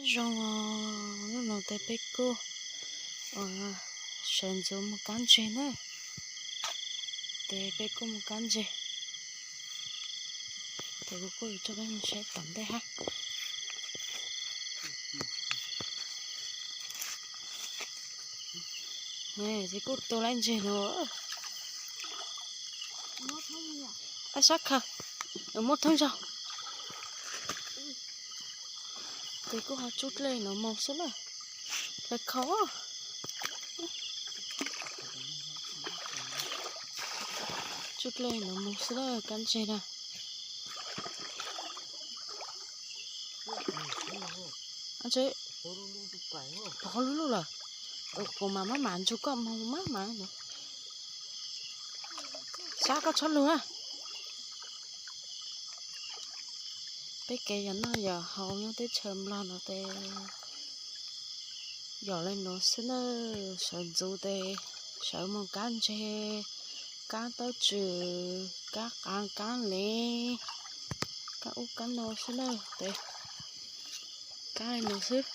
Zoo, hnub no tes peb kuj sawv ntxuv mus kab ntseg na. Tes peb kuj mus kab ntseg. Tes kuv kuj yuav coj peb mus saib tom ntej hab. Tes kuj tu laib ntseg no. Ab sab khaws, muaj thoob zaug. Tes kuj ho tsuj dlej no moog xwb na. Hlais kho. Tsuj dlej no moog xwb na, kab ntseg na. Pov lub lug lawm. Kuv mas maj mam ntsug koj moog maj mam. Sab koj txhob lug na. Peb kev yog noj yog haus nyob teb chaws Nplog no tes yog le nuav xwb na, sawv ntxuv tes sawv moog kab ntseg, kab taub tswm, kab qaav kab lev, kab ub kab no xwb na, tes kab le nuav xwb.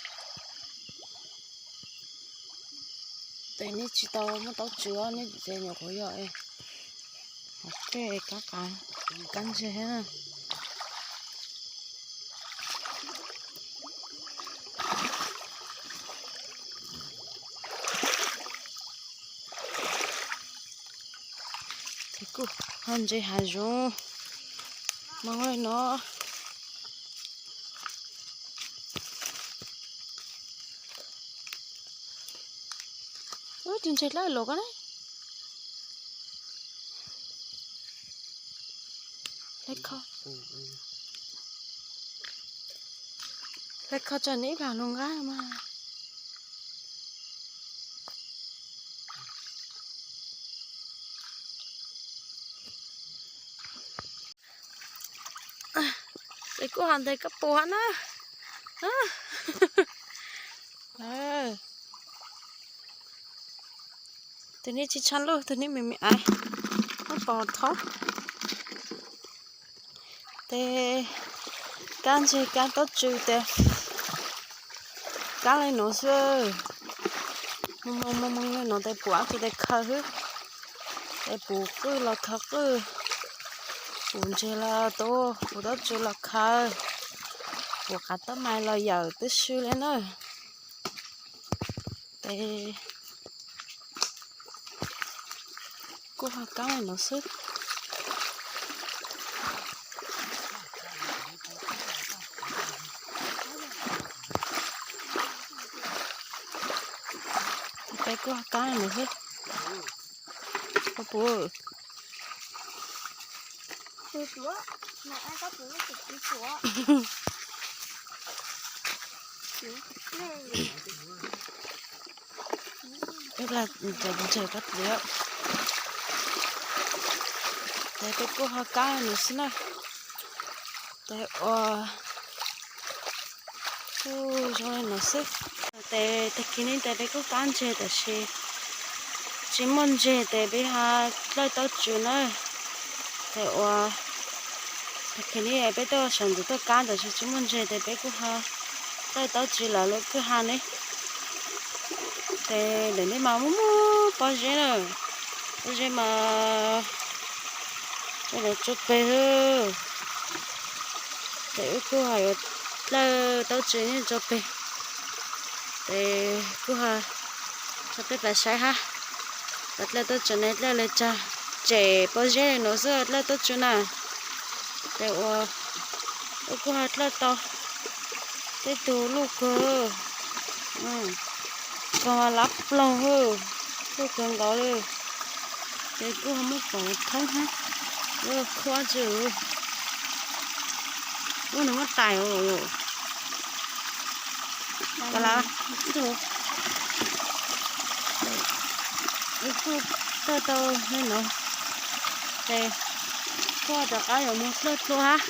Tes neb tsis tau muaj taub tswm os, neb tsis tau nyuam qhuav yog hov tej kab qaav kab ntseg na. Tes kuj ho ntses hav zoov, moog le no. Ub, tus ntses dlawb luas ko ne. Hlais kho, hlais kho tso nws ib plag lug nqab mas. Tes kuj ho nteg kab pus hab na. Tus niag tsis tshaaj lug, tus niag me me aiv, muab pov thoob. Tes kab ntseg kab taub tswm tes kab le nuav xwb. Moog moog moog moog le nuav tes pum dlaab tsi tes khaws xwb. Tes pum qwj los khaws qwj, pum ntseg los tu, pum taub tswm los khaws, pum qav tab mais los yawm tib si le na. Tes kuj ho kab le nuav xwb. Tes peb kuj ho kab le nuav xwb. Koj puas Ib plag ntses ntses koj pliag. Tes peb kuj ho kab le nuav xwb na. Tes ua zoo le nuav xwb. Tes tag kis no tes peb kuj kab ntseg tab sis tsis muaj ntseg tes peb ho dlawb taub tswm na. Tes ua tag kis no peb tuaj sawv ntxuv tuaj kab tab sis tsis muaj ntseg tes peb kuj ho dlawb taub tswm lawv lub kwj ha ne. Tes ntawm no mas muaj muaj pob zeb na, pob zeb mas ua no tsua peg. Tes wb kuj ho yuav dlawb taub tswm nyob tsua peg. Tes kuj ho rau peb pab saib hab, dlawb taub tswm ne dlawb le caag, tsem pob zeb le nuav xwb dlawb taub tswm na. Tes ua wb kuj ho dlawb tau tej tug luj kawg, kawg lab ploog, luj kawg nkaus le. Tes kuj ho muab pov thoob hab, khuab tsi, ub nws muab tais ka la. Wb kuj dlawb tau le nuav, tes kuj rov qab yuav moog dlawb dlua hab.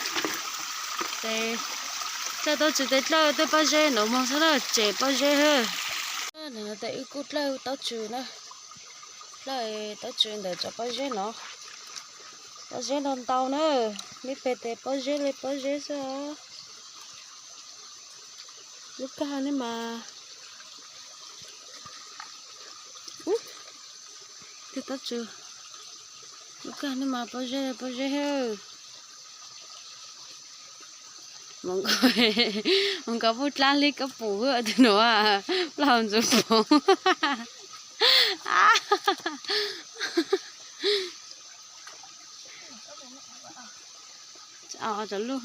Tes dlawb taub tswm tes dlawb tej pob zeb nuav moog xwb na, tsem pob zeb hab. Tes wb kuj dlawb taub tswm na, dlawb taub tswm ntawm cov pob zeb no, pob zeb ntau ntau na, mej peg tes pob zeb le pob zeb xwb os. Lub kag ne mas, ub, twb tab tsw. Lub kag ne mas pob zeb, pob zeb. Mus nkaus pub dlaab hli koj pum tus nuav, plaub hau ntxuv poov. Cov lug,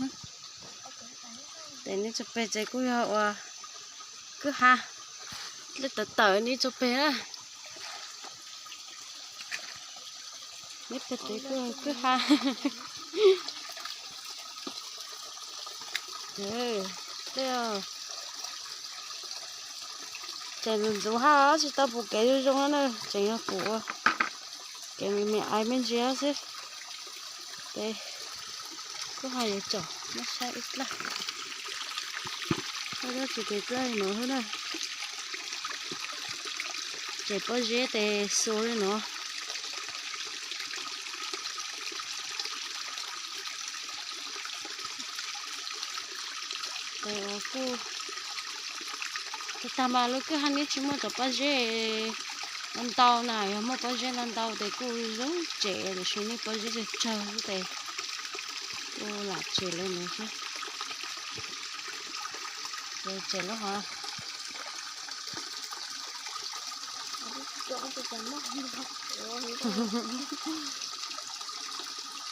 tes neb tso peg ces kuj yog ua kwj ha, dlej tawv tawv neb tso peg na. Neb peg tes kuj yog kwj ha. Ces ntxuv ntxuv hab tsis tau pum kev zoo zoo na, tseem yog pum ua kev me me aiv me ntsis xwb. Ces kuj ho yuav tsom muab saib ib dlaab, dlaab tsi tes dlaab li no xwb na. Ces pob zeb tes xua li no. Tes kuj tag tag mas lub kwj ha neb tsis muaj cov pob zeb ntau na, yog muaj pob zeb ntau ntau tes kuj zoo tsem, tiam sis neb pob zeb tsawg tsawg xwb tes kuj lam tsem li no xwb. Ces tsem lub hov.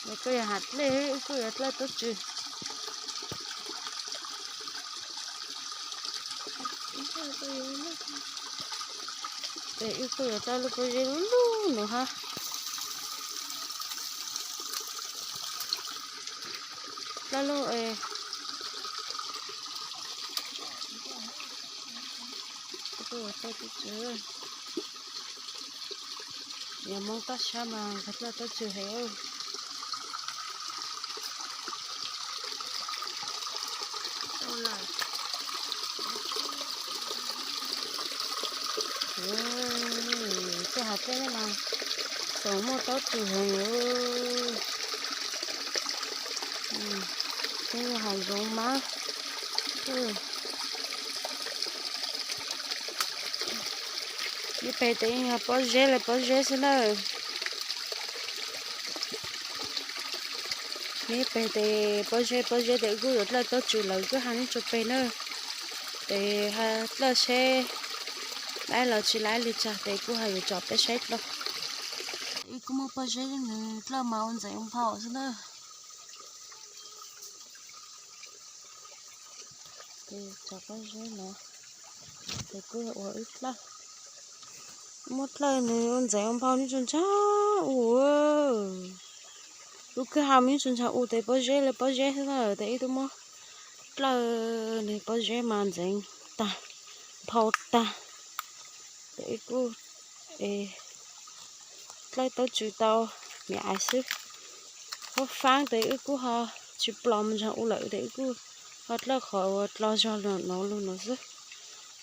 Nws kuj yog has dlej, wb kuj yuav dlawb taub tswm. Ces wb kuj yuav dlawb lub pob zeb lub lub no hab. Dlawb lub, kuj yuav dlawb taub tswm. Yog Hmoob toj sab mas nkawd dlawb taub tswm heev. Tej hav dlej mas txaus muaj taub tswm heev. Tej hav zoov mas, neb peg tes yeej yog pob zeb li pob zeb xwb na. Neb peg tes pob zeb pob zeb tes wb kuj yuav dlawb taub tswm lawm, kwj ha neb tso peg na. Tes ha dlawb seb laib los tsis laib li cas tes kuj ho yuav tsom peb saib dlawb. Wb kuj muaj pob zeb nws dlawb mas ua ntxeev ua nphau xwb na. Tes tsom pob zeb no, tes kuj ua wb dlawb. Muab dlawb nws ua ntxeev ua nphau neb tso ntshai u. Lub kwj ha neb tso ntshai u tes pob zeb li pob zeb xwb na, tes wb twb muab dlawb nws pob zeb mas ntxeev tag, nphau tag. Tes wb kuj dlawb taub tswm tau me aiv xwb. Huab faab tes wb kuj ho tsis plos mus ntshai u lawm tes wb kuj ho dlawb qhov uas dlo zog no lug no xwb.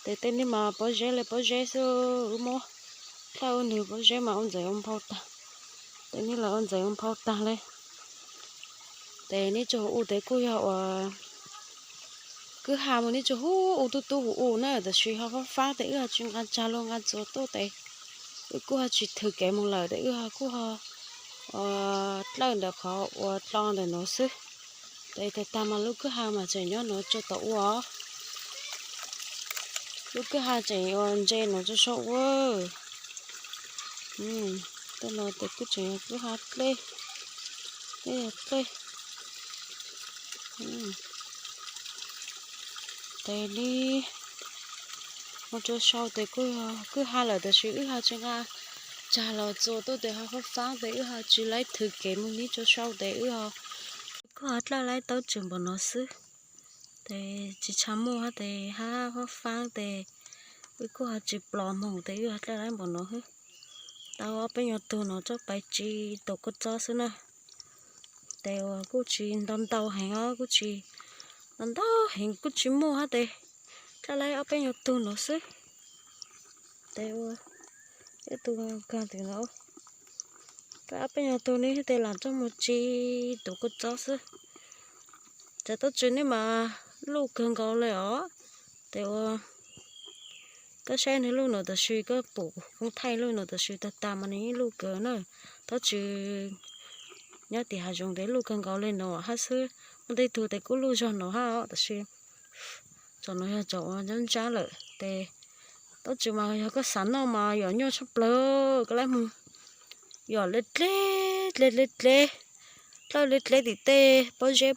Tes tej neb mas pob zeb li pob zeb xwb, wb muab dlawb nws pob zeb mas ua ntxeev ua nphau tag. Tes neb los ua ntxeev ua nphau tag li. Tes neb tso huv u tes kuj yog uas kwj ha mus neb tso huv u tub tub huv u na, tab sis ho fab fab tes wb ho tsis nqa tsag luag nqa txuas tuaj tes wb kuj ho tsis thwm kev mus lawm tes wb ho kuj ho dlawb ntawm qhov uas dlo ntawm no xwb. Tes tag tag mas lub kwj ha mas tseem nyob no tsuas tau ua. Lub kwj ha tseem ua ntse no tsuas sau ua. Tej no tes kuj tseem yog kwj ha dlej, dlej yog dlej. Tes li mus tsuas sau tes kuj yog kwj ha lawm tab sis wb ho tsis nqa tsag los txuas tuaj tes ho fab fab tes wb ho tsis laib thwm kev mus neb tsuas sau tes wb ho kuj ho dlawb laib taub tswm npaum no xwb. Tes tsis tshua muaj hab tes hab fab fab tes wb kuj ho tsis plos moog tes wb ho dlawb laib npaum no xwb. Tau ob peb nyuag tug no txoj pais tsi tus kuj txob xwb na. Tes uas kuj tsis ntau ntau heev os, kuj tsis ntau ntau heev kuj tsis muaj hab tes dlawb laib ob peb nyuag tug no xwb. Tes ua ib tug kag tim no, dlawb ob peb nyuag tug ne tes lam txuj mus tsi tus kuj txob xwb. Tsav taub tswm ne mas luj kawg nkaus li os. Tes ua koj saib nws luj no tab sis koj pum koob thaij luj no tab sis tag tag mas nws ib luj kawg na. Tab sis nyob tim hav zoov tes luj kawg nkaus li no hab xwb. Muaj tej tug tes kuj luj zog no hab tab sis txom no yog txom ua ntsab ntsab lawm tes tab sis mas yog koj xav noj mas yom nyuaj tshaj plaws koj lab mus yom dle dle dle dle dle, dlawb dle dle tim tej pob zeb